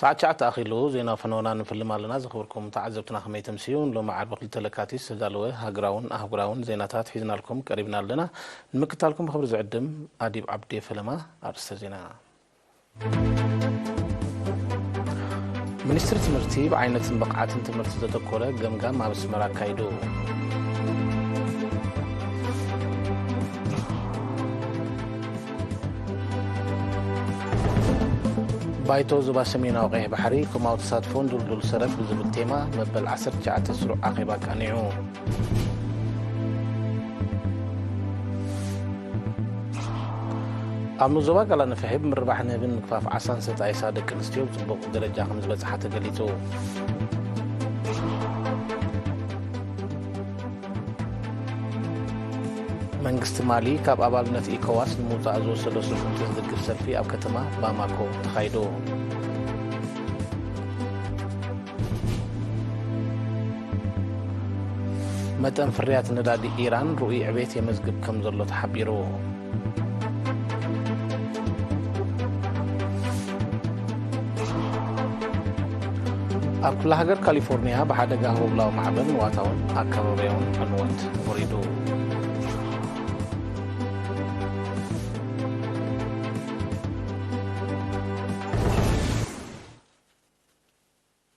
ሰዓት ትሽዓተ ኣኺሉ ዜና ፈነወና ንፍልም ኣለና። ዝኽብርኩም ተዓዘብትና ከመይ ተምስዩ? ንሎሚ ዓርቢ ክልተ ለካቲት ዝተዳለወ ሃገራውን ኣህጉራውን ዜናታት ሒዝናልኩም ቀሪብና ኣለና። ንምክታልኩም ብኽብሪ ዝዕድም ኣዲብ ዓብዴ ፈለማ። ኣርእስተ ዜና። ሚኒስትሪ ትምህርቲ ብዓይነትን ብቕዓትን ትምህርቲ ዘተኮረ ገምጋም ኣብ ኣስመራ ኣካይዱ። ባይቶ ዞባ ሰሜናዊ ቀይሕ ባሕሪ ኮማዊ ተሳትፎን ድልዱል ሰረት ብዝብል ቴማ መበል ዓሰርተ ትሽዓተ ስሩዕ ኣኼባ ኣቃኒዑ። ኣብ ንዞባ ጋላነፍሒ ብምርባሕ ንህብን ምግፋፍ ዓሳን ሰጣይሳ ደቂ ኣንስትዮ ብጽቡቕ ደረጃ ከም ዝበጽሓ ተገሊጹ። መንግስቲ ማሊ ካብ ኣባልነት ኢኮዋስ ንምውጻእ ዝወሰዶ ስጉምቲ ዝድግፍ ሰልፊ ኣብ ከተማ ባማኮ ተኻይዱ። መጠን ፍርያት ነዳዲ ኢራን ርኡይ ዕቤት የመዝግብ ከም ዘሎ ተሓቢሩ። ኣብ ክፍለ ሃገር ካሊፎርኒያ ብሓደጋ ህቦብላዊ ማዕበል ንዋታውን ኣከባቢያውን ዕንወት ወሪዱ።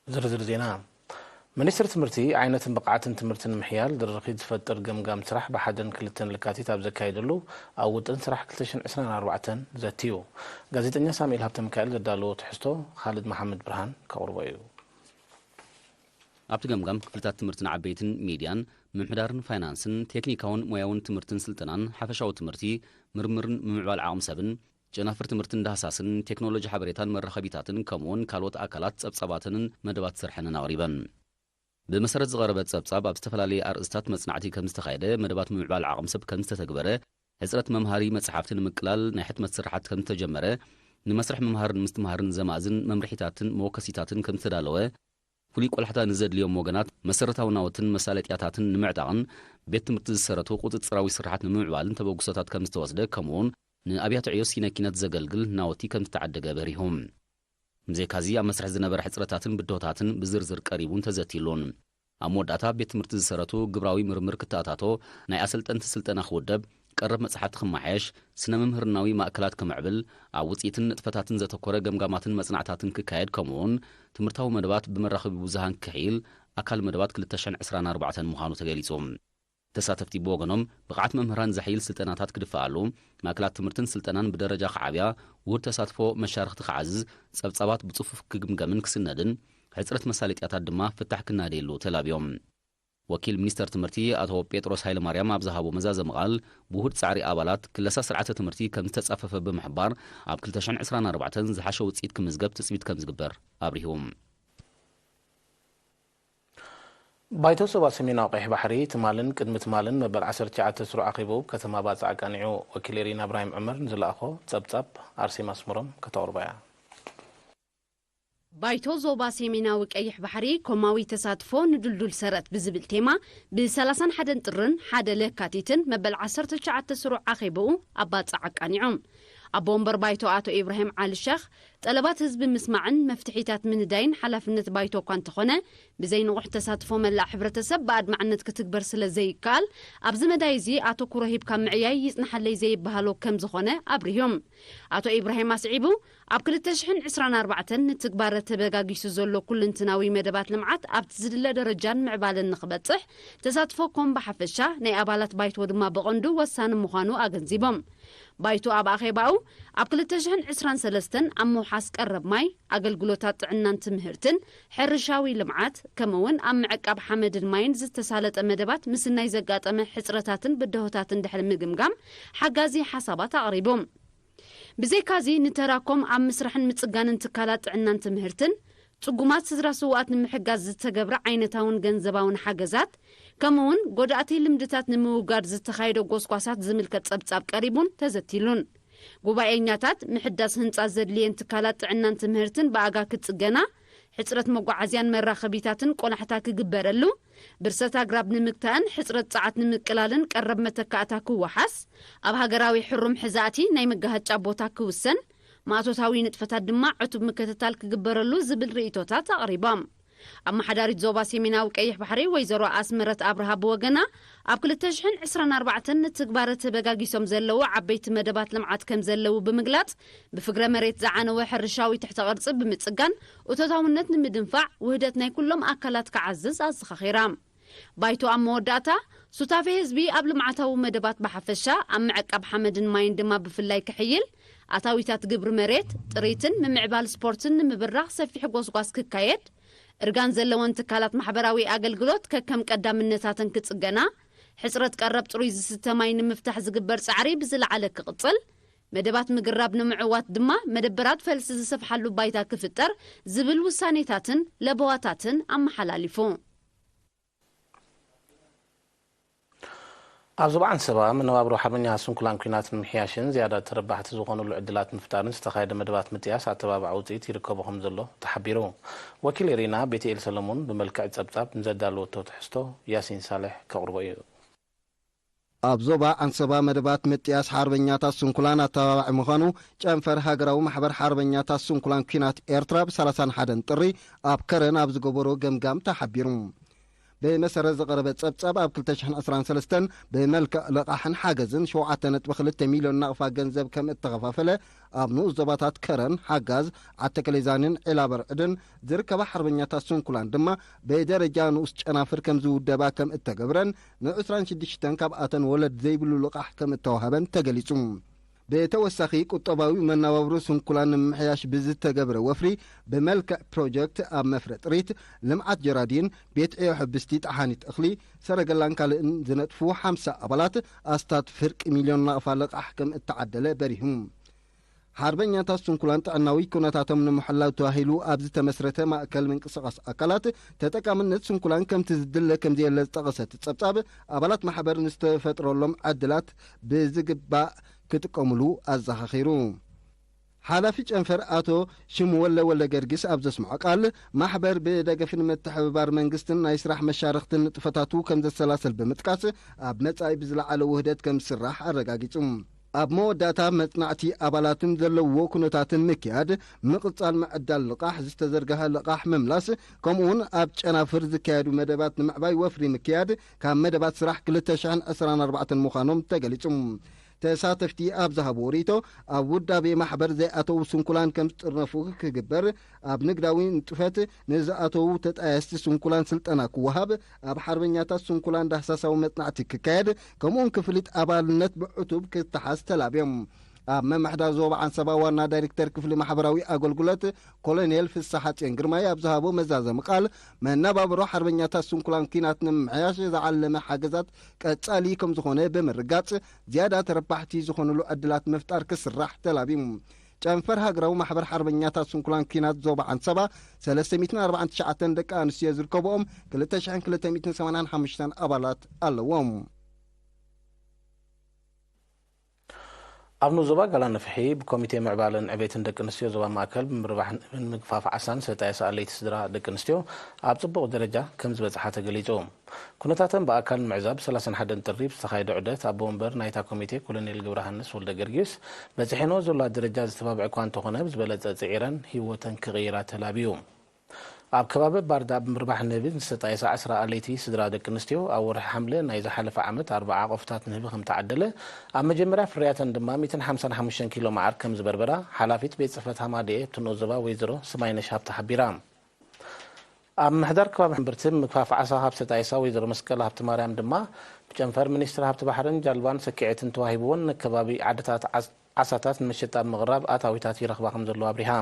ዝርዝር ዜና። ሚኒስትሪ ትምህርቲ ዓይነትን ብቕዓትን ትምህርቲ ንምሕያል ድርኺት ዝፈጥር ገምጋም ስራሕ ብሓደን ክልተን ለካቲት ኣብ ዘካየደሉ ኣብ ውጥን ስራሕ ክልተ ሽሕን ዕስራን ኣርባዕተን ዘትዩ። ጋዜጠኛ ሳሙኤል ሃብተ ሚካኤል ዘዳለዎ ትሕዝቶ ካልድ መሓመድ ብርሃን ከቕርቦ እዩ። ኣብቲ ገምጋም ክፍልታት ትምህርትን ዓበይትን ሚድያን፣ ምምሕዳርን ፋይናንስን፣ ቴክኒካውን ሞያውን ትምህርትን ስልጠናን፣ ሓፈሻዊ ትምህርቲ፣ ምርምርን ምምዕባል ዓቕሚ ሰብን፣ ጨናፍር ትምህርትን ዳህሳስን፣ ቴክኖሎጂ ሓበሬታን መራኸቢታትን፣ ከምኡውን ካልኦት ኣካላት ጸብጻባተንን መደባት ስርሐንን ኣቕሪበን። ብመሰረት ዝቐረበ ጸብጻብ፣ ኣብ ዝተፈላለየ ኣርእስታት መጽናዕቲ ከም ዝተኻየደ፣ መደባት ምምዕባል ዓቕሚ ሰብ ከም ዝተተግበረ፣ ሕጽረት መምሃሪ መጽሓፍቲ ንምቅላል ናይ ሕትመት ስራሓት ከም ዝተጀመረ፣ ንመስርሕ ምምሃርን ምስትምሃርን ዘማእዝን መምርሒታትን መወከሲታትን ከም ዝተዳለወ፣ ፍሉይ ቆላሕታ ንዘድልዮም ወገናት መሰረታዊ ናውትን መሳለጥያታትን ንምዕጣቕን ቤት ትምህርቲ ዝሰረቱ ቁጽጽራዊ ስራሓት ንምምዕባልን ተበግሶታት ከም ዝተወስደ፣ ከምኡውን ንኣብያተ ዕዮ ሲነ ኪነት ዘገልግል ናውቲ ከም ዝተዓደገ በሪሁ። ብዘይካዚ ኣብ መስርሕ ዝነበረ ሕጽረታትን ብድሆታትን ብዝርዝር ቀሪቡን ተዘትይሉን። ኣብ መወዳእታ ቤት ትምህርቲ ዝሰረቱ ግብራዊ ምርምር ክተኣታቶ፣ ናይ ኣሰልጠንቲ ስልጠና ክውደብ፣ ቀረብ መጽሓፍቲ ክመሓየሽ፣ ስነ መምህርናዊ ማእከላት ክምዕብል፣ ኣብ ውጽኢትን ንጥፈታትን ዘተኮረ ገምጋማትን መጽናዕታትን ክካየድ፣ ከምኡውን ትምህርታዊ መደባት ብመራኸቢ ብዙሃን ክሕይል ኣካል መደባት ክልተ ሽሕን ዕስራን ኣርባዕተን ምዃኑ ተገሊጹ። ተሳተፍቲ ብወገኖም ብቕዓት መምህራን ዘሕይል ስልጠናታት ክድፈኣሉ፣ ማእከላት ትምህርትን ስልጠናን ብደረጃ ክዓብያ፣ ውሁድ ተሳትፎ መሻርኽቲ ክዓዝዝ፣ ጸብጻባት ብጽፉፍ ክግምገምን ክስነድን፣ ሕጽረት መሳለጥያታት ድማ ፍታሕ ክናደየሉ ተላብዮም። ወኪል ሚኒስተር ትምህርቲ ኣቶ ጴጥሮስ ሃይለማርያም ኣብ ዝሃቦ መዛዘሚ ቃል፣ ብውሁድ ጻዕሪ ኣባላት ክለሳ ስርዓተ ትምህርቲ ከም ዝተጻፈፈ ብምሕባር፣ ኣብ ክልተ ሽሕን ዕስራን ኣርባዕተን ዝሓሸ ውጽኢት ክምዝገብ ትጽቢት ከም ዝግበር ኣብሪሁ። ባይቶ ዞባ ሰሜናዊ ቀይሕ ባሕሪ ትማልን ቅድሚ ትማልን መበል ዓሰርተ ትሽዓተ ስሩዕ ኣኼባኡ ኣብ ከተማ ባጽዕ ኣቃኒዑ። ወኪል ኤሪና እብራሂም ዑመር ንዝለኣኾ ጸብጻብ ኣርሴማ ኣስመሮም ከተቕርቦ እያ። ባይቶ ዞባ ሰሜናዊ ቀይሕ ባሕሪ ኮማዊ ተሳትፎ ንድልዱል ሰረት ብዝብል ቴማ ብ ሰላሳን ሓደን ጥርን ሓደ ለካቲትን መበል ዓሰርተ ትሽዓተ ስሩዕ ኣኼባኡ ኣብ ባጽዕ ኣቃኒዑ። ኣቦ ወንበር ባይቶ ኣቶ ኢብራሂም ዓሊ ሸኽ፣ ጠለባት ህዝቢ ምስማዕን መፍትሒታት ምንዳይን ሓላፍነት ባይቶ እኳ እንተኾነ፣ ብዘይ ንቑሕ ተሳትፎ መላእ ሕብረተሰብ ብኣድማዕነት ክትግበር ስለ ዘይከኣል፣ ኣብዚ መዳይ እዚ ኣተኩሮ ሂብካ ምዕያይ ይጽንሓለይ ዘይበሃሎ ከም ዝኾነ ኣብሪሆም። ኣቶ ኢብራሂም ኣስዒቡ፣ ኣብ ክልተ ሽሕን ዕስራን ኣርባዕተን ንትግባረ ተበጋጊሱ ዘሎ ኩልንትናዊ መደባት ልምዓት ኣብቲ ዝድለ ደረጃን ምዕባለን ንኽበጽሕ፣ ተሳትፎ ኮም ብሓፈሻ፣ ናይ ኣባላት ባይቶ ድማ ብቐንዱ ወሳኒ ምዃኑ ኣገንዚቦም። ባይቶ ኣብ ኣኼባኡ፣ ኣብ ክልተ ሽሕን ዕስራን ሰለስተን ኣብ ምውሓስ ቀረብ ማይ፣ ኣገልግሎታት ጥዕናን ትምህርትን፣ ሕርሻዊ ልምዓት፣ ከምኡ'ውን ኣብ ምዕቃብ ሓመድን ማይን ዝተሳለጠ መደባት ምስናይ ዘጋጠመ ሕጽረታትን ብድሆታትን ድሕሪ ምግምጋም፣ ሓጋዚ ሓሳባት ኣቕሪቡ። ብዘይካዚ፣ ንተራኮም ኣብ ምስራሕን ምጽጋንን ትካላት ጥዕናን ትምህርትን፣ ጽጉማት ስድራ ስውኣት ንምሕጋዝ ዝተገብረ ዓይነታውን ገንዘባውን ሓገዛት፣ ከምኡ'ውን ጎዳእቲ ልምድታት ንምውጋድ ዝተኻየደ ጎስጓሳት ዝምልከት ጸብጻብ ቀሪቡን ተዘቲሉን። ጉባኤኛታት፣ ምሕዳስ ህንጻ ዘድልየን ትካላት ጥዕናን ትምህርትን ብኣጋ ክጽገና፣ ሕጽረት መጓዓዝያን መራኸቢታትን ቆላሕታ ክግበረሉ፣ ብርሰት ኣግራብ ንምግታእን ሕጽረት ጸዓት ንምቅላልን ቀረብ መተካእታ ክወሓስ፣ ኣብ ሃገራዊ ሕሩም ሕዛእቲ ናይ መጋሃጫ ቦታ ክውሰን፣ ማእቶታዊ ንጥፈታት ድማ ዕቱብ ምክትታል ክግበረሉ ዝብል ርእይቶታት ኣቕሪቦም። ኣመሓዳሪት ዞባ ሰሜናዊ ቀይሕ ባሕሪ ወይዘሮ ኣስመረት ኣብርሃ ብወገና፣ ኣብ ክልተ ሽሕን ዕስራን ኣርባዕተን ንትግባረ ተበጋጊሶም ዘለዉ ዓበይቲ መደባት ልምዓት ከም ዘለዉ ብምግላጽ፣ ብፍግረ መሬት ዝዓነወ ሕርሻዊ ትሕተ ቅርጺ ብምጽጋን እቶታውነት ንምድንፋዕ ውህደት ናይ ኩሎም ኣካላት ክዓዝዝ ኣዘኻኺራ። ባይቶ ኣብ መወዳእታ፣ ሱታፌ ህዝቢ ኣብ ልምዓታዊ መደባት ብሓፈሻ፣ ኣብ ምዕቃብ ሓመድን ማይን ድማ ብፍላይ ክሕይል፣ ኣታዊታት ግብሪ መሬት፣ ጥሪትን ምምዕባል ስፖርትን ንምብራኽ ሰፊሕ ጎስጓስ ክካየድ፣ እርጋን ዘለወን ትካላት ማሕበራዊ ኣገልግሎት ከከም ቀዳምነታተን ክጽገና፣ ሕጽረት ቀረብ ጽሩይ ዝስተ ማይ ንምፍታሕ ዝግበር ጻዕሪ ብዝለዓለ ክቕጽል፣ መደባት ምግራብ ንምዕዋት ድማ መደበራት ፈልሲ ዝሰፍሓሉ ባይታ ክፍጠር ዝብል ውሳኔታትን ለበዋታትን ኣመሓላሊፉ። ኣብ ዞባ ዓንሰባ መነባብሮ ሓርበኛ ስንኩላን ኲናት ንምሕያሽን ዝያዳ ተረባሕቲ ዝኾኑሉ ዕድላት ምፍጣርን ዝተኻየደ መደባት ምጥያስ ኣተባባዕ ውፅኢት ይርከቦ ከም ዘሎ ተሓቢሩ። ወኪል ኤሪና ቤትኤል ሰለሙን ብመልክዕ ጸብጻብ ንዘዳለወቶ ትሕዝቶ ያሲን ሳልሕ ከቕርቦ እዩ። ኣብ ዞባ ዓንሰባ መደባት ምጥያስ ሓርበኛታት ስንኩላን ኣተባባዒ ምዃኑ ጨንፈር ሃገራዊ ማሕበር ሓርበኛታት ስንኩላን ኲናት ኤርትራ ብ ሰላሳን ሓደን ጥሪ ኣብ ከረን ኣብ ዝገበሮ ገምጋም ተሓቢሩ። ብመሰረት ዝቐረበ ጸብጻብ ኣብ ክልተ ሽሕን ዕስራን ሰለስተን ብመልክዕ ልቓሕን ሓገዝን ሸውዓተ ነጥቢ ክልተ ሚልዮን ናቕፋ ገንዘብ ከም እተኸፋፈለ ኣብ ንኡስ ዞባታት ከረን፣ ሓጋዝ፣ ዓተከሌዛንን ዒላበርዕድን ዝርከባ ሓርበኛታት ስንኩላን ድማ ብደረጃ ንኡስ ጨናፍር ከም ዝውደባ ከም እተገብረን ን ዕስራን ሽዱሽተን ካብኣተን ወለድ ዘይብሉ ልቓሕ ከም እተዋህበን ተገሊጹ። ብተወሳኺ ቁጠባዊ መነባብሮ ስንኩላን ንምምሕያሽ ብዝተገብረ ወፍሪ ብመልክዕ ፕሮጀክት ኣብ መፍረ ጥሪት፣ ልምዓት ጀራዲን፣ ቤት ዕዮ ሕብስቲ፣ ጠሓኒት እኽሊ፣ ሰረገላን ካልእን ዝነጥፉ ሓምሳ ኣባላት ኣስታት ፍርቂ ሚልዮን ናቕፋ ልቓሕ ከም እተዓደለ በሪሁ። ሓርበኛታት ስንኩላን ጥዕናዊ ኩነታቶም ንምሕላው ተባሂሉ ኣብ ዝተመስረተ ማእከል ምንቅስቓስ ኣካላት ተጠቃምነት ስንኩላን ከምቲ ዝድለ ከም ዘየለ ዝጠቐሰ እቲ ጸብጻብ፣ ኣባላት ማሕበር ንዝተፈጥረሎም ዕድላት ብዝግባእ ክጥቀሙሉ ኣዘኻኺሩ። ሓላፊ ጨንፈር ኣቶ ሽምወለ ወልደገርጊስ ኣብ ዘስምዖ ቃል፣ ማሕበር ብደገፍን ምትሕብባር መንግስትን ናይ ስራሕ መሻርኽትን ንጥፈታቱ ከም ዘሰላስል ብምጥቃስ፣ ኣብ መጻኢ ብዝለዓለ ውህደት ከም ዝስራሕ ኣረጋጊጹ። ኣብ መወዳእታ መጽናዕቲ ኣባላትን ዘለውዎ ኩነታትን ምክያድ፣ ምቕጻል ምዕዳል ልቓሕ፣ ዝተዘርግሐ ልቓሕ ምምላስ፣ ከምኡውን ኣብ ጨናፍር ዝካየዱ መደባት ንምዕባይ ወፍሪ ምክያድ ካብ መደባት ስራሕ ክልተ ሽሕን ዕስራን ኣርባዕተን ምዃኖም ተገሊጹ። ተሳተፍቲ ኣብ ዝሃብዎ ርእይቶ፣ ኣብ ውዳቤ ማሕበር ዘይኣተዉ ስንኩላን ከም ዝጥርነፉ ክግበር፣ ኣብ ንግዳዊ ንጡፈት ንዝኣተዉ ተጣየስቲ ስንኩላን ስልጠና ክወሃብ፣ ኣብ ሓርበኛታት ስንኩላን ዳህሳሳዊ መጽናዕቲ ክካየድ፣ ከምኡውን ክፍሊት ኣባልነት ብዕቱብ ክተሓዝ ተላብዮም። ኣብ ምምሕዳር ዞባ ዓንሰባ ዋና ዳይሬክተር ክፍሊ ማሕበራዊ ኣገልግሎት ኮሎኔል ፍስሓጽዮን ግርማይ ኣብ ዝሃቦ መዛዘሚ ቃል፣ መነባብሮ ሓርበኛታት ስንኩላን ኲናት ንምምሕያሽ ዝዓለመ ሓገዛት ቀጻሊ ከም ዝኾነ ብምርጋጽ፣ ዝያዳ ተረባሕቲ ዝኾኑሉ ዕድላት ምፍጣር ክስራሕ ተላብዩ። ጨንፈር ሃገራዊ ማሕበር ሓርበኛታት ስንኩላን ኲናት ዞባ ዓንሰባ ሰለስተ ሚእትን ኣርባዓን ትሽዓተን ደቂ ኣንስትዮ ዝርከብኦም ክልተ ሽሕን ክልተ ሚእትን ሰማንያን ሓሙሽተን ኣባላት ኣለዎም። ኣብ ንኡስ ዞባ ጋላ ንፍሒ ብኮሚቴ ምዕባለን ዕቤትን ደቂ ኣንስትዮ ዞባ ማእከል ብምርባሕ ንህብን ምግፋፍ ዓሳን ዝተጣየሳ ኣለይቲ ስድራ ደቂ ኣንስትዮ ኣብ ጽቡቕ ደረጃ ከም ዝበጽሓ ተገሊጹ። ኩነታተን ብኣካል ንምዕዛብ ሰላሳን ሓደን ጥሪ ብዝተኻየደ ዑደት ኣቦ ወንበር ናይታ ኮሚቴ ኮሎኔል ገብረሃንስ ወልደ ገርጊስ በጺሐንኦ ዘሎ ደረጃ ዘተባብዕ እኳ እንተኾነ ብዝበለጸ ጽዒረን ህይወተን ክቕይራ ተላብዩ። ኣብ ከባቢ ባርዳ ብምርባሕ ንህቢ ዝተጣየሳ ዕስራ ኣለይቲ ስድራ ደቂ ኣንስትዮ ኣብ ወርሒ ሓምለ ናይ ዝሓለፈ ዓመት ኣርብዓ ቆፍታት ንህቢ ከም ተዓደለ፣ ኣብ መጀመርያ ፍርያተን ድማ ሚእትን ሓምሳን ሓሙሽተን ኪሎ መዓር ከም ዝበርበራ ሓላፊት ቤት ጽሕፈት ሃማደኤ እቲ ንኡስ ዞባ ወይዘሮ ስማይነሽ ሃብተ ሓቢራ። ኣብ ምሕዳር ከባቢ ሕምብርቲ ምግፋፍ ዓሳ ካብ ዝተጣየሳ ወይዘሮ መስቀል ሃብተ ማርያም ድማ ብጨንፈር ሚኒስትሪ ሃብቲ ባሕርን ጃልባን ሰኪዔትን ተዋሂብወን ንከባቢ ዓድታት ዓስ-፣ ዓሳታት ንመሸጣ ብምቕራብ ኣታዊታት ይረኽባ ከም ዘለዋ ኣብሪሃ።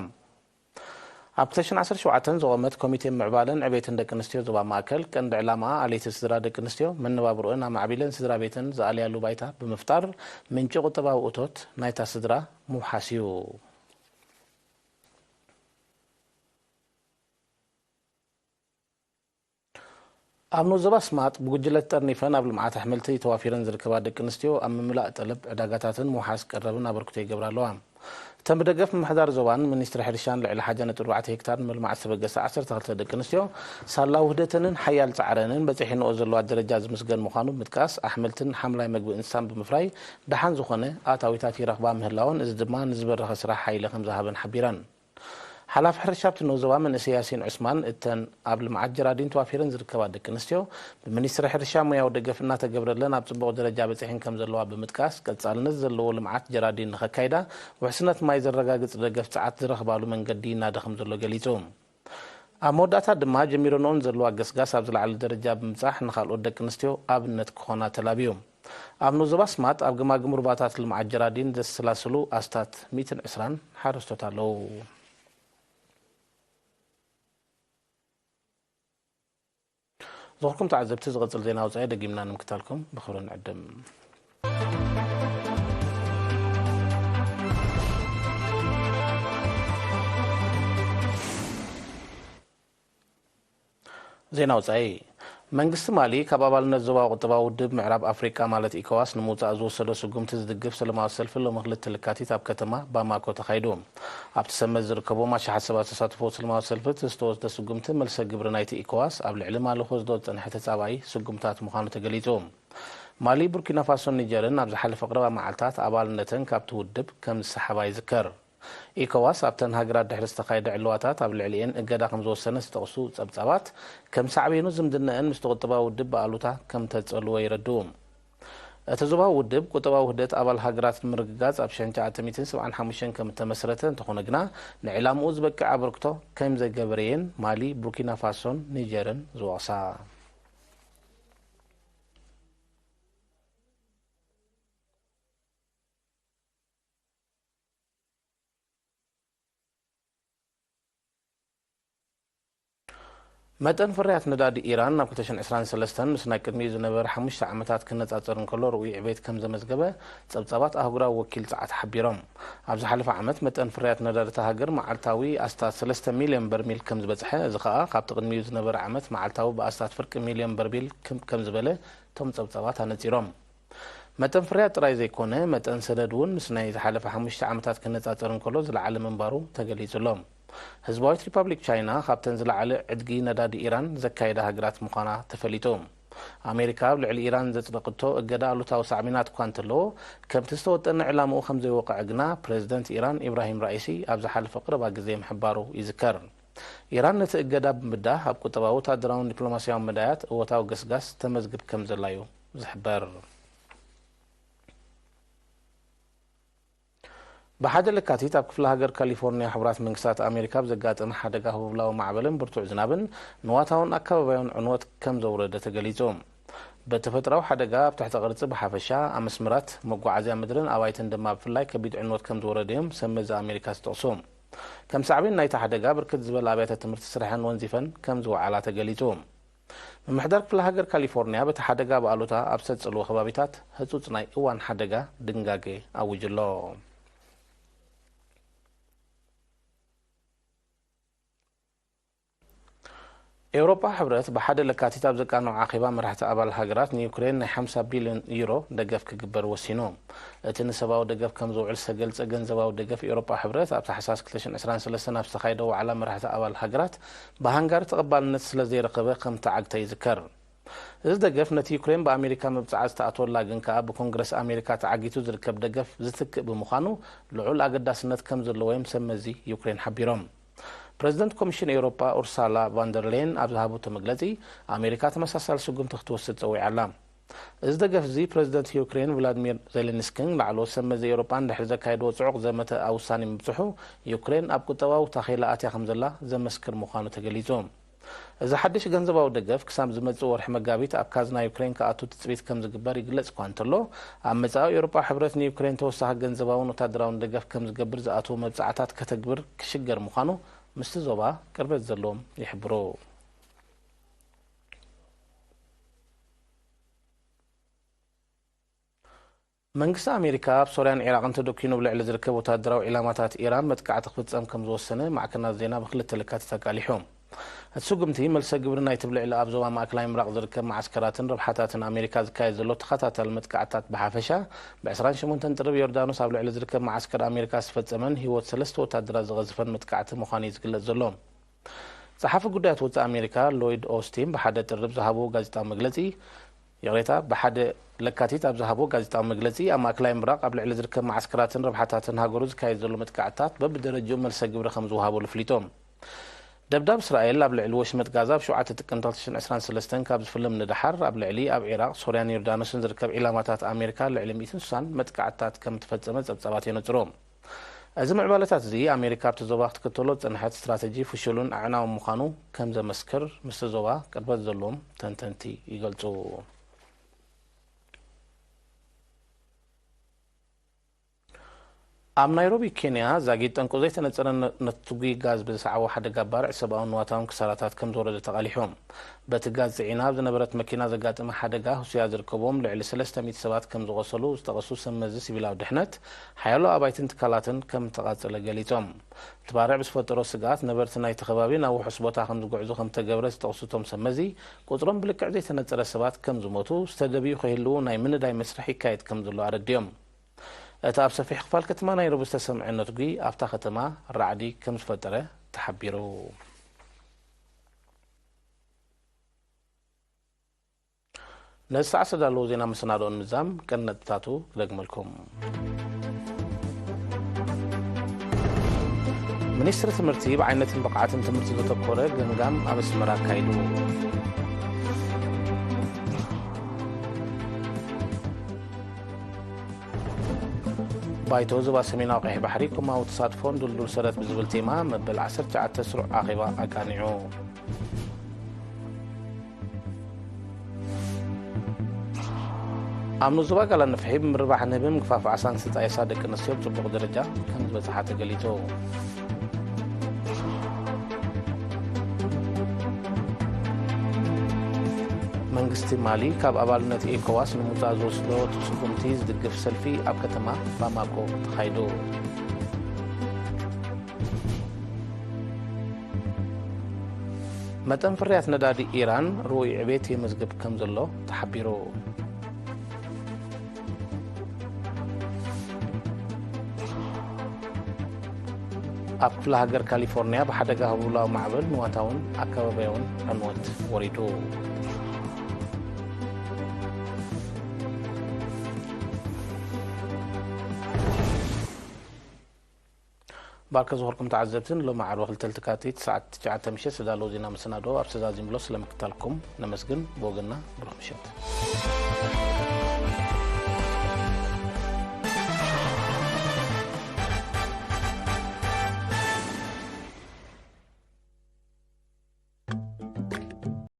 ኣብ ክልተ ሽሕን ዓሰርተ ሸውዓተን ዝቖመት ኮሚቴ ምዕባለን ዕቤትን ደቂ ኣንስትዮ ዞባ ማእከል ቀንዲ ዕላማኣ ኣለይቲ ስድራ ደቂ ኣንስትዮ መነባብሮአን ኣማዕቢለን ስድራ ቤተን ዝኣልያሉ ባይታ ብምፍጣር ምንጪ ቁጠባዊ እቶት ናይታ ስድራ ምውሓስ እዩ። ኣብ ንኡስ ዞባ ስማጥ ብጉጅለ ተጠርኒፈን ኣብ ልምዓት ኣሕምልቲ ተዋፊረን ዝርከባ ደቂ ኣንስትዮ ኣብ ምምላእ ጠለብ ዕዳጋታትን ምውሓስ ቀረብን ኣበርክቶ ይገብራ ኣለዋ። እተን ብደገፍ ምምሕዳር ዞባን ሚኒስትሪ ሕርሻን ልዕሊ ሓደ ነጥቢ ኣርባዕተ ሄክታር ንምልማዕ ዝተበገሳ ዓሰርተ ክልተ ደቂ ኣንስትዮ ሳላ ውህደተንን ሓያል ጻዕረንን በጺሕንኦ ዘለዋ ደረጃ ዝምስገን ምዃኑ ብምጥቃስ፣ ኣሕምልትን ሓምላይ መግቢ እንስሳን ብምፍራይ ደሓን ዝኾነ ኣታዊታት ይረኽባ ምህላወን፣ እዚ ድማ ንዝበረኸ ስራሕ ሓይሊ ከም ዝሃበን ሓቢረን። ሓላፊ ሕርሻ ኣብቲ ንኡስ ዞባ መንእሰይ ያሲን ዑስማን፣ እተን ኣብ ልምዓት ጀራዲን ተዋፊረን ዝርከባ ደቂ ኣንስትዮ ብሚኒስትሪ ሕርሻ ሞያዊ ደገፍ እናተገብረለን ኣብ ጽቡቕ ደረጃ በጺሐን ከም ዘለዋ ብምጥቃስ፣ ቀጻልነት ዘለዎ ልምዓት ጀራዲን ንኸካይዳ ውሕስነት ማይ ዘረጋግጽ ደገፍ ጸዓት ዝረኽባሉ መንገዲ ይናደ ከም ዘሎ ገሊጹ። ኣብ መወዳእታ ድማ ጀሚረንኦን ዘለዋ ገስጋስ ኣብ ዝለዓለ ደረጃ ብምብጻሕ ንኻልኦት ደቂ ኣንስትዮ ኣብነት ክኾና ተላብዩ። ኣብ ንኡስ ዞባ ስማጥ ኣብ ገማግም ሩባታት ልምዓት ጀራዲን ዘሰላስሉ ኣስታት ሚእትን ዕስራን ሓረስቶት ኣለዉ። ዝኽርኩም ተዓዘብቲ፣ ዝቕጽል ዜና ወጻኢ ደጊምና ንምክታልኩም ብኽብሪ ንዕድም። ዜና ወጻኢ። መንግስቲ ማሊ ካብ ኣባልነት ዞባዊ ቁጠባዊ ውድብ ምዕራብ ኣፍሪቃ ማለት ኢኮዋስ ንምውጻእ ዝወሰዶ ስጉምቲ ዝድግፍ ሰለማዊ ሰልፊ ሎሚ ክልተ ለካቲት ኣብ ከተማ ባማኮ ተኻይዱ። ኣብቲ ሰመዝ ዝርከቦም ኣሽሓት ሰባት ዝተሳተፍዎ ሰለማዊ ሰልፊ እቲ ዝተወስደ ስጉምቲ መልሰ ግብሪ ናይቲ ኢኮዋስ ኣብ ልዕሊ ማሊ ክወስዶ ዝጸንሐ ተጻባኢ ስጉምታት ምዃኑ ተገሊጹ። ማሊ፣ ቡርኪና ፋሶን ኒጀርን ኣብ ዝሓለፈ ቀረባ መዓልታት ኣባልነተን ካብቲ ውድብ ከም ዝሰሓባ ይዝከር። ኢኮዋስ ኣብተን ሃገራት ድሕሪ ዝተኻየደ ዕልዋታት ኣብ ልዕሊኤን እገዳ ከም ዝወሰነ ዝጠቕሱ ጸብጻባት፣ ከም ሳዕቤኑ ዝምድናኤን ምስቲ ቁጠባዊ ውድብ ብኣሉታ ከም ተጸልወ የረድኡ። እቲ ዞባዊ ውድብ ቁጠባዊ ውህደት ኣባል ሃገራት ንምርግጋጽ ኣብ ሽሕን ትሽዓተ ሚእትን ሰብዓን ሓሙሽተን ከም እተመስረተ እንተኾነ ግና፣ ንዕላምኡ ዝበቅዕ ኣበርክቶ ከም ዘይገበረየን ማሊ፣ ቡርኪና ፋሶን ኒጀርን ዝወቕሳ። መጠን ፍርያት ነዳዲ ኢራን ናብ ክልተ ሽሕን ዕስራን ሰለስተን ምስ ናይ ቅድሚኡ ዝነበረ ሓሙሽተ ዓመታት ክነጻጸር እንከሎ ርኡይ ዕቤት ከም ዘመዝገበ ጸብጻባት ኣህጉራዊ ወኪል ጸዓት ሓቢሮም። ኣብ ዝሓለፈ ዓመት መጠን ፍርያት ነዳዲ እታ ሃገር መዓልታዊ ኣስታት ሰለስተ ሚልዮን በርሚል ከም ዝበጽሐ፣ እዚ ከኣ ካብቲ ቅድሚኡ ዝነበረ ዓመት መዓልታዊ ብኣስታት ፍርቂ ሚልዮን በርሚል ክብ ከም ዝበለ እቶም ጸብጻባት ኣነጺሮም። መጠን ፍርያት ጥራይ ዘይኮነ፣ መጠን ሰደድ እውን ምስ ናይ ዝሓለፈ ሓሙሽተ ዓመታት ክነጻጸር እንከሎ ዝለዓለ ምንባሩ ተገሊጹ ኣሎ። ህዝባዊት ሪፓብሊክ ቻይና ካብተን ዝለዓለ ዕድጊ ነዳዲ ኢራን ዘካየዳ ሃገራት ምዃና ተፈሊጡ። ኣሜሪካ ኣብ ልዕሊ ኢራን ዘጽደቐቶ እገዳ ኣሉታዊ ሳዕቤናት እኳ እንተለዎ፣ ከምቲ ዝተወጠነ ዕላምኡ ከም ዘይወቕዐ ግና ፕሬዝደንት ኢራን ኢብራሂም ራኢሲ ኣብ ዝሓለፈ ቀረባ ግዜ ምሕባሩ ይዝከር። ኢራን ነቲ እገዳ ብምብዳህ ኣብ ቁጠባዊ፣ ወታደራውን ዲፕሎማስያውን መዳያት እወታዊ ገስጋስ ተመዝግብ ከም ዘላ እዩ ዝሕበር። ብሓደ ለካቲት ኣብ ክፍለ ሃገር ካሊፎርኒያ ሕቡራት መንግስታት ኣሜሪካ ብዘጋጠመ ሓደጋ ህቡብላዊ ማዕበልን ብርቱዕ ዝናብን ንዋታውን ኣከባቢያውን ዕንወት ከም ዘውረደ ተገሊጹ። በተፈጥራዊ ሓደጋ ኣብ ትሕቲ ቅርጺ ብሓፈሻ፣ ኣመስመራት መጓዓዝያ ምድርን ኣባይትን ድማ ብፍላይ ከቢድ ዕንወት ከም ዝወረደ እዮም ሰብ መዚ ኣሜሪካ ዝጠቕሱ። ከም ሳዕቤን ናይቲ ሓደጋ ብርክት ዝበላ ኣብያተ ትምህርቲ ስርሐን ወንዚፈን ከም ዝወዓላ ተገሊጹ። ምምሕዳር ክፍለ ሃገር ካሊፎርኒያ በቲ ሓደጋ ብኣሉታ ኣብ ዝተጸልዎ ከባቢታት ህጹጽ ናይ እዋን ሓደጋ ድንጋጌ ኣዊጁ ኣሎ። ኤውሮጳ ሕብረት ብሓደ ለካቲት ኣብ ዘቃንዖ ኣኼባ መራሕቲ ኣባል ሃገራት ንዩክሬን ናይ ሓምሳ ቢልዮን ዩሮ ደገፍ ክግበር ወሲኑ። እቲ ንሰብኣዊ ደገፍ ከም ዝውዕል ዝተገልጸ ገንዘባዊ ደገፍ ኤውሮጳ ሕብረት ኣብ ታሕሳስ ክልተ ሽሕን ዕስራን ሰለስተን ኣብ ዝተኻየደ ዋዕላ መራሕቲ ኣባል ሃገራት ብሃንጋሪ ተቐባልነት ስለ ዘይረኸበ ከም ተዓግተ ይዝከር። እዚ ደገፍ ነቲ ዩክሬን ብኣሜሪካ መብጽዓ ዝተኣትወላ ግን ከኣ ብኮንግረስ ኣሜሪካ ተዓጊቱ ዝርከብ ደገፍ ዝትክእ ብምዃኑ ልዑል ኣገዳስነት ከም ዘለዎ እዮም ሰብ መዚ ዩክሬን ሓቢሮም። ፕረዚደንት ኮሚሽን ኤውሮጳ ኡርሳላ ቫንደር ሌየን ኣብ ዝሃበቶ መግለጺ፣ ኣሜሪካ ተመሳሳሊ ስጉምቲ ክትወስድ ጸዊዓ ኣላ። እዚ ደገፍ እዚ ፕረዚደንት ዩክሬን ቭላድሚር ዜሌንስኪን ላዕለዎት ሰብ መዚ ኤውሮጳ እንድሕሪ ዘካየድዎ ጽዑቕ ዘመተ ኣብ ውሳኔ ምብጽሑ፣ ዩክሬን ኣብ ቁጠባዊ ታኼላ ኣትያ ከም ዘላ ዘመስክር ምዃኑ ተገሊጹ። እዚ ሓድሽ ገንዘባዊ ደገፍ ክሳብ ዝመጽእ ወርሒ መጋቢት ኣብ ካዝና ዩክሬን ክኣቱ ትጽቢት ከም ዝግበር ይግለጽ እኳ እንተሎ፣ ኣብ መጻኢ ኤውሮጳ ሕብረት ንዩክሬን ተወሳኺ ገንዘባውን ወታደራውን ደገፍ ከም ዝገብር ዝኣትዎ መብጽዓታት ከተግብር ክሽገር ምዃኑ ምስቲ ዞባ ቅርበት ዘለዎም ይሕብሩ። መንግስቲ ኣሜሪካ ኣብ ሶርያን ዒራቕን ተደኲኑ ኣብ ልዕሊ ዝርከብ ወታደራዊ ዒላማታት ኢራን መጥቃዕቲ ክፍጸም ከም ዝወሰነ ማዕከናት ዜና ብክልተ ለካቲት ኣቃሊሑ። እቲ ስጉምቲ፣ መልሰ ግብሪ ናይቲ ኣብ ልዕሊ ኣብ ዞባ ማእከላይ ምብራቕ ዝርከብ መዓስከራትን ረብሓታትን ኣሜሪካ ዝካየድ ዘሎ ተኸታታሊ መጥቃዕትታት ብሓፈሻ፣ ብ ዕስራን ሸሞንተን ጥሪ ኣብ ዮርዳኖስ ኣብ ልዕሊ ዝርከብ መዓስከር ኣሜሪካ ዝተፈጸመን ህይወት ሰለስተ ወታደራት ዝቐዘፈን መጥቃዕቲ ምዃኑ እዩ ዝግለጽ ዘሎ። ጸሓፊ ጉዳያት ወጻኢ ኣሜሪካ ሎይድ ኦስቲን ብሓደ ጥሪ ኣብ ዝሃብዎ ጋዜጣዊ መግለጺ፣ ይቕሬታ፣ ብሓደ ለካቲት ኣብ ዝሃብዎ ጋዜጣዊ መግለጺ፣ ኣብ ማእከላይ ምብራቕ ኣብ ልዕሊ ዝርከብ መዓስከራትን ረብሓታትን ሃገሩ ዝካየድ ዘሎ መጥቃዕትታት በብደረጅኡ መልሰ ግብሪ ከም ዝወሃበሉ ኣፍሊጡ። ደብዳብ እስራኤል ኣብ ልዕሊ ወሽመጥ ጋዛ ኣብ ሸውዓተ ጥቅምቲ ክልተ ሽሕን ዕስራን ሰለስተን ካብ ዝፍለም ንደሓር፣ ኣብ ልዕሊ ኣብ ዒራቕ፣ ሶርያን ዮርዳኖስን ዝርከብ ዒላማታት ኣሜሪካ ልዕሊ ሚእትን ስሳን መጥቃዕትታት ከም እተፈጸመ ጸብጻባት የነጽሩ። እዚ ምዕባለታት እዚ ኣሜሪካ ኣብቲ ዞባ ክትክተሎ ዝጸንሐት ስትራተጂ ፍሹልን ኣዕናውን ምዃኑ ከም ዘመስክር ምስቲ ዞባ ቅርበት ዘለዎም ተንተንቲ ይገልጹ። ኣብ ናይሮቢ ኬንያ ዛጊድ ጠንቁ ዘይተነጸረ ነ- ነትጒ ጋዝ ብዝሰዓቦ ሓደጋ ባርዕ ሰብኣውን ንዋታውን ክሳራታት ከም ዝወረደ ተቓሊሑ። በቲ ጋዝ ጽዒና ኣብ ዝነበረት መኪና ዘጋጠመ ሓደጋ ህሱያ ዝርከብዎም ልዕሊ ሰለስተ ሚእቲ ሰባት ከም ዝቖሰሉ ዝጠቐሱ ሰብ መዚ ሲቪላዊ ድሕነት ሓያሎ ኣባይትን ትካላትን ከም እተቓጸለ ገሊጾም። እቲ ባርዕ ብዝፈጠሮ ስግኣት ነበርቲ ናይቲ ከባቢ ናብ ውሑስ ቦታ ከም ዝጉዕዙ ከም እተገብረ ዝጠቕሱ እቶም ሰብ መዚ ቁጽሮም ብልክዕ ዘይተነጸረ ሰባት ከም ዝሞቱ ዝተደብዩ ከይህልዉ ናይ ምንዳይ መስርሕ ይካየድ ከም ዘሎ ኣረዲኦም። እቲ ኣብ ሰፊሕ ክፋል ከተማ ናይሮቢ ዝተሰምዐ ነትጒ ኣብታ ከተማ ራዕዲ ከም ዝፈጠረ ተሓቢሩ። ነዚ ሰዓት ዝተዳለዉ ዜና መሰናድኦ ንምዛም ቀንዲ ነጥብታቱ ክደግመልኩም። ሚኒስትሪ ትምህርቲ ብዓይነትን ብቕዓትን ትምህርቲ ዘተኮረ ገምጋም ኣብ ኣስመራ ኣካይዱ። ባይቶ ዞባ ሰሜናዊ ቀይሕ ባሕሪ ኮማዊ ተሳትፎን ድልዱል ሰረት ብዝብል ቴማ መበል ዓሰርተ ትሽዓተ ስሩዕ ኣኼባ ኣቃኒዑ። ኣብ ንዞባ ጋላ ንፍሒ ብምርባሕ ንህቢ ምግፋፍ ዓሳን ዝተጣየሳ ደቂ ኣንስትዮ ብጽቡቕ ደረጃ ከም ዝበጽሓ ተገሊጹ። መንግስቲ ማሊ ካብ ኣባልነት ኤኮዋስ ንምውጻእ ዝወስዶ ስጉምቲ ዝድግፍ ሰልፊ ኣብ ከተማ ባማኮ ተኻይዱ። መጠን ፍርያት ነዳዲ ኢራን ርኡይ ዕቤት የመዝግብ ከም ዘሎ ተሓቢሩ። ኣብ ክፍለ ሃገር ካሊፎርኒያ ብሓደጋ ህቡላዊ ማዕበል ንዋታውን ኣከባቢያውን ዕንወት ወሪዱ። ባርከ ዝኾርኩም ተዓዘብትን ሎሚ ዓርቢ ክልተ ለካቲት ሰዓት ትሽዓተ ምሸት ዝተዳለወ ዜና መሰናዶ ኣብ ተዛዚምሎ ስለምክታልኩም ነመስግን። ብወገንና ብሩኽ ምሸት።